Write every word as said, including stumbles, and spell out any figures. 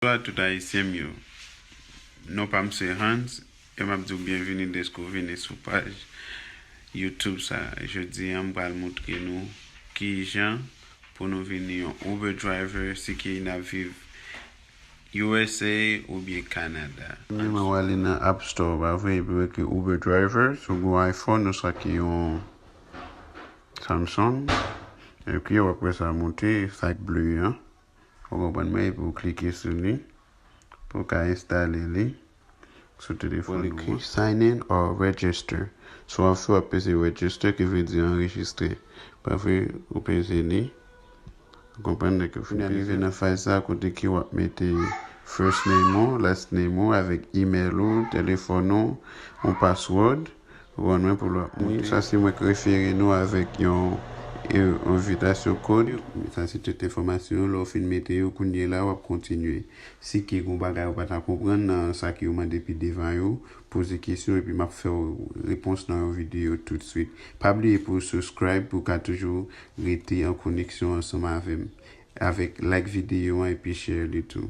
Bonswa tout Ayisyen m yo. Non pa m se Hans, e m ap di w byenvini dèske w vini sou paj YouTube sa. Jodi a, m pral montre nou kijan pou nou vini yon Uber driver si ke n ap viv U S A oubyen Kanada. Premyèman, w ale nan App Store, pa vre, epi w ekri Uber driver, si w gen yon iPhone, oswa ki yon Samsung, epi w ap wè sa monte, sak ble an. Ou konprann mwen, epi w klike sou li pou w ka enstale li sou telefòn ou an. Sign in or register. Sa w ap fè, w ap peze register, ki vle di anrejistre. Pa vre, ou peze li. Ou konprann, lè ke w fin peze. Kounye a, rive nan faz sa kote ke w ap mete first name ou, last name ou, avèk email ou, telefòn ou, yon password. Ou konprann mwen, pou l ap monte. Sa se mwen k refere nou avèk yon, e, envitasyon kòd. Sa se tout enfòmasyon yo. Lè w fin mete yo, kounye a la, w ap kontinye. Si ke gen bagay ou pa ta konprann nan sa ke yo mande pi devan yo, poze kesyon epi m ap fè w repons nan yon videyo toutswit. Pa bliye pou w subscribe pou w ka toujou rete an koneksyon ansanm avè m, avèk like videyo an epi share li tou.